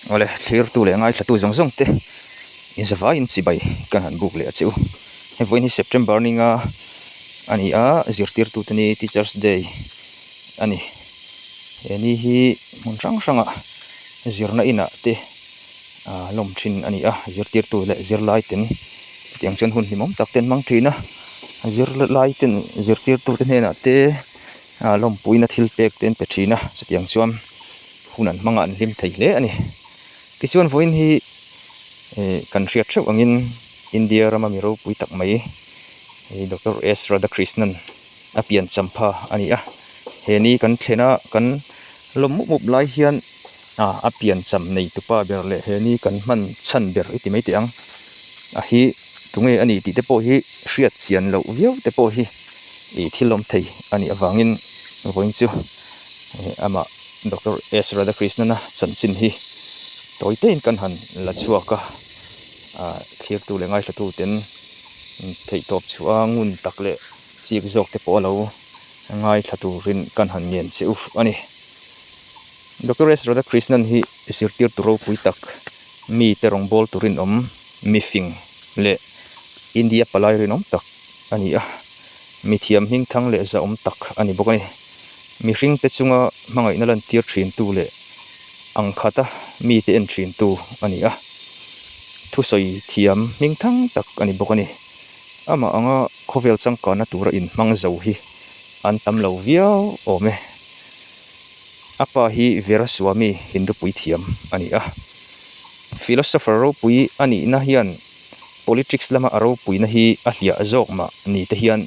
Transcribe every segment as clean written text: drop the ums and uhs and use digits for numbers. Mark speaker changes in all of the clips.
Speaker 1: Awle, thlirtu leh ngaithlatu zawng zawng te inzavaiin chibai kan han buk leh a che u. Hei vawiin hi September ninga a ni a, zirtirtute ni Teachers Day a ni. He ni hi hmun hrang hrangah zirna inah te ah lawm thin a ni a, zirtirtu leh zirlai ten chutiang chuan hun hlimawm tak te an hmang thin a, zirlai ten zirtirtute hnenah te ah lawmpuina thil pek te an pe thin a, chutiang chuan. Hun an hmangah an hlim thei hle a ni. Tichuan vawiin hi eh kan hriat theuh angin India rama mi ropui tak mai hei Doctor S Radhakrishnan a pian champha a ni a. He ni kan thlen a kan lawm mup mup lai hian ah a pian cham nei tupa ber leh he ni kan hman chhan ber i ti mai teh ang a hi tunge a ni tih te pawh hi hriat chian loh viau te pawh hi ih thil awm thei a nih avangin vawiin chu. Amah Doctor S Radhakrishnan-a chanchin hi tawi tein kan han la chhuak a, ah thlirtu leh ngaithlatu ten theihtawp chhuah a ngun tak leh chik zawk te pawh a lo ngaithla turin kan han ngen che u a ni. Doctor S Radhakrishnan hi zirtirtu ropui tak mite rawngbâwl tur rinawm mifing leh India palai rinawm tak a ni a. Mithiam hmingthang leh zahawm tak a ni bawk a ni. Mihringte chunga hmangaihna lantir thintu leh ang khata mite en thintu a ni a. Thusawi thiam hmingthang tak a ni bawk a ni. Amah anga khawvel changkanna tura inhmang zo hi an tam lo viau awm e. A pa hi Veeraswamy Hindu puithiam a ni a. Philosopher ropui a nihna hian Politics lama a ropuina hi a hliah zawk mah ni te hian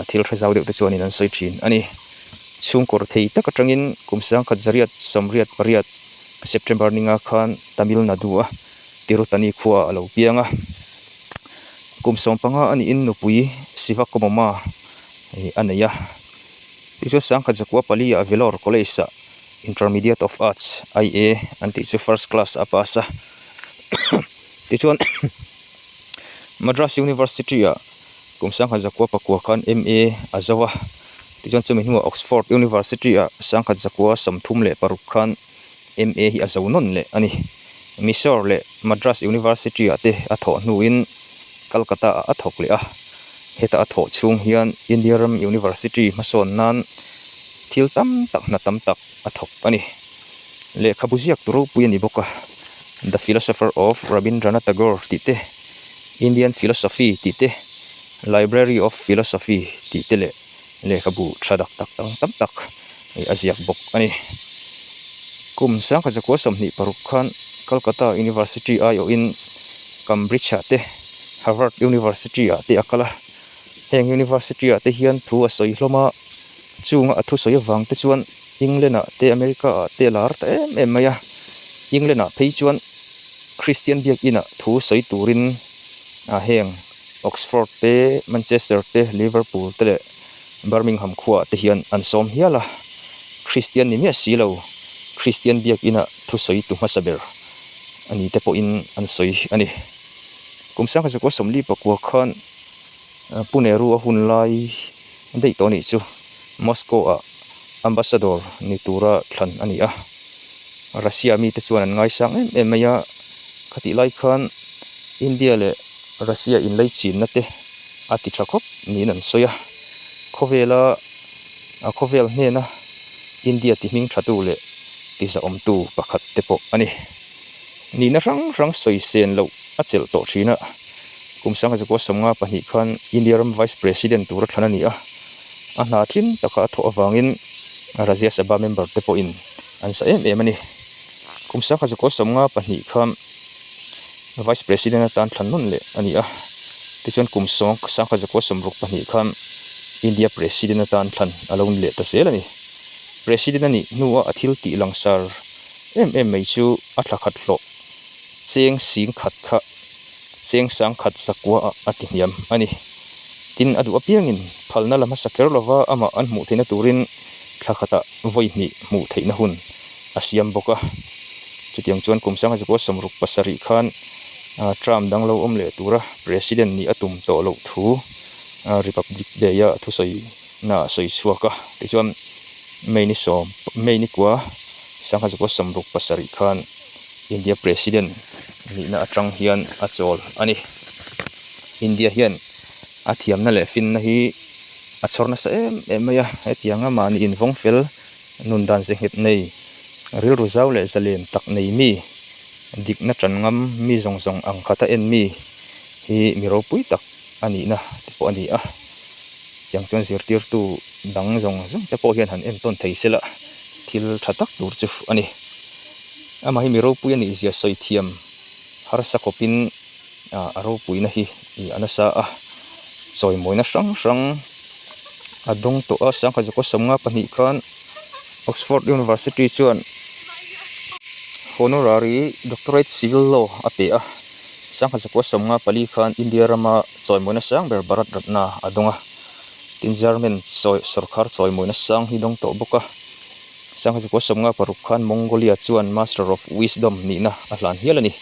Speaker 1: thil hre zau deuh te chuanin an sawi thin a ni. Chhungkawr thei tak atangin kum sangkhat zariat sawmriat pariat September ninga khan Tamil Nadu a Tirutani khua a lo piang a. Kum sawmpanga a niin nupui Sivakumama a nei a. Tichuan sangkhat zakua pali ah Vellore College ah Intermediate of Arts, IA, an tih chu first class a pass a. Tichuan Madras University ah kum sangkhat zakua pakua khan MA a zo a, tichuan chumi hnuah Oxford University ah sangkhat zakua 36 khan MA hi a zo nawn leh a ni. Mysore leh Madras University ah te a thawh hnuin Calcutta ah a thawk leh a, heta a thawh chhung hian India ram University hmasawn nan thil tam tak hna tam tak a thawk a ni. Lehkhabu ziak tu ropui a ni bawk a, The Philosopher of Rabindranath Tagore tih te, Indian Philosophy tih te, Library of Philosophy tih te leh lehkhabu tha dak tak dang tam tak a ziak bawk a ni. Kum sangkhat zakua 26 khan Calcutta University aiawhin Cambridge ah te, Harvard University ah te a kal a. Heng University ah te hian thu a sawi hlawm a, chunga a thusawi avang te chuan England ah te America ah te a lar ta em em mai a, England ah phei chuan Christian biakin ah thu sawi turin ah heng Oxford te, Manchester te, Liverpool te leh Birmingham khua ah te hian an sawm hial a, Christian ni miah si lo Christian biakin ah thusawi tu hmasa ber a ni te pawhin an sawi a ni. Kum sangkhat zakua 44 khan Pu Nehru a hun lai daih tawh a nih chu Moscow ah Ambassador ni tura thlan a ni a. Russia mite chuan an ngaisang em em mai a, khatih lai khan India leh Russia inlaichinna te a ti tha khawp niin an sawi a. Khawvela khawvel hnena India ti hming thatu leh ti zahawmtu pakhat te pawh a ni. Nihna hrang hrang sawi sen loh a chelh tawh thin a, kum sangha zakua 52 khan India ram Vice President tura thlan a ni a, a hna tlin taka a thawh avangin Rajya Sabha member te pawhin an sa em em a ni. Kum sangha zakua 52 khan Vice President atan thlan nawn leh a ni a, tichuan kum sangha zakua 62 khan India President atan thlan a lo ni leh ta zel a ni. President a nih hnua a thil tih langsar em em mai chu a thla khat hlawh cheng sing khat kha cheng sang khat zakua ah a ti hniam a ni. Tin, a duh apiangin phalna la hmasa kher lova amah an hmuh theihna turin thla khatah vawi hnih hmuh theihna hun a siam bawk a. Chutiang chuan kum sangha zakua 67 khan term dang lo awm leh tura President nih a tum tawh loh thu Republic Day a thusawi na a sawi chhuak a, tichuan May ni sawm May ni kua sangha zakua 67 khan. India President nihna atang hian a chawl a ni. India hian a thiamna leh finna hi a chhawr nasa em em mai a, hetianga mahni invawng fel nun dan ze nghet nei, rilru zau leh zalen tak nei mi, dikna tan ngam mi zawng zawng ang khata en mi hi mi ropui tak a nihna te pawh a ni a. Tiang chuan zirtirtu dang zawng zawng te pawh hian han entawn thei sela thil tha tak tur chu a ni. Amah hi mi ropui a nih zia sawi thiam harsa khawpin a ropuina hi a nasa a, chawimawina hrang hrang a dawng tawh a, sangha zakua sawmnga pahnih khan Oxford University chuan Honorary Doctorate Civil Law a pe a, sangha zakua sawmnga pali khan India rama chawimawina sang ber Bharat Ratna a dawng a, tin German chawi sawrkar chawimawina sang hi dawng tawh bawk a. Sangha zakua sawmnga paruk khan Mongolia chuan Master of Wisdom nihna a hlan hial a ni.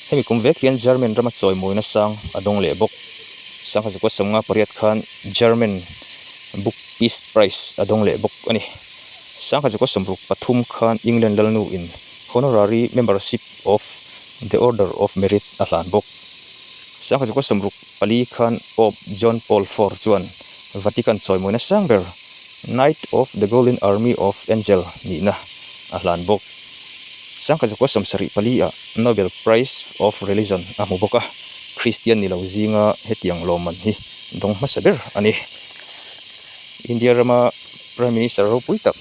Speaker 1: Hemi kum vek hian German rama chawimawina sang a dawng leh bawk. Sangha zakua sawmnga pariat khan German Book Peace Prize a dawng leh bawk a ni. Sangha zakua sawmruk pathum khan England lalnu in Honorary Membership of the Order of Merit a hlan bawk. Sangha zakua sawmruk pali khan Pope John Paul Four chuan Vatican chawimawina sang ber Knight of the Golden Army of Angel nihna a hlan bawk. Sangkhat zakua 74 ah Nobel Prize of Religion a hmu bawk a, Kristian ni lo zinga hetiang lawmman hi dawng hmasa ber a ni. India rama Prime Minister ropui tak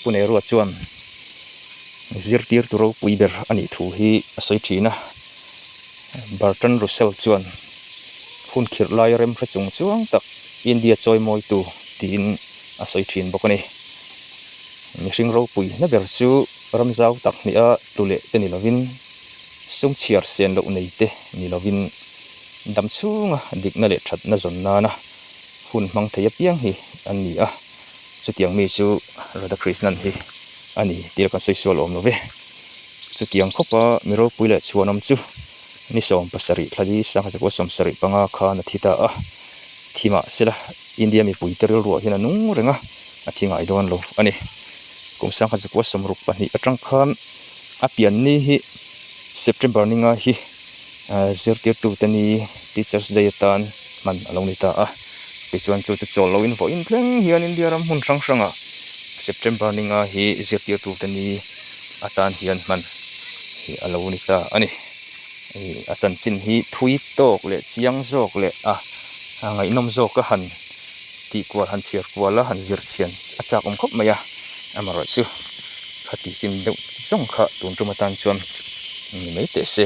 Speaker 1: Pu Nehru chuan zirtirtu ropui ber a nih thu hi a sawi thin a, Bertrand Russell chuan hun khirh laia remhre chung chuang tak India chawimawitu tiin a sawi thin bawk a ni. Mihring ropui hna ber chu ram zau tak hniha tlu leh te ni lovin, sum chhiar sen loh nei te ni lovin, dam chhunga dikna leh thatna zawn nana hun hmang thei apiang hi an ni a, chutiang mi chu Radhakrishnan hi a ni tih kan sawi sual awm lo ve. Chutiang khawpa mi ropui leh chhuanawm chu ni 17 thlali sangha 75 khan a thi ta a. Thi mah sela India mipuite rilruah hian a nung reng a, a thi ngai dawn lo a ni. Kum 1962 atang khan a pian ni hi September ni nga hi zirtirtute ni Teachers Day atan hman a lo ni ta a. Tichuan chu chu chawl loin vawiin thleng hian India ram hmun hrang hrangah September ni nga hi zirtirtute ni atan hian hman hi a lo ni ta a ni. A chanchin hi thui tawk leh chiang zawk leh a ngaihnawm zawk a han tih kual han chhiar kual a han zir chhian a chak awm khawp mai a amaherawhchu khati chin deuh zawng kha tun tum atan chuan ni mai teh se.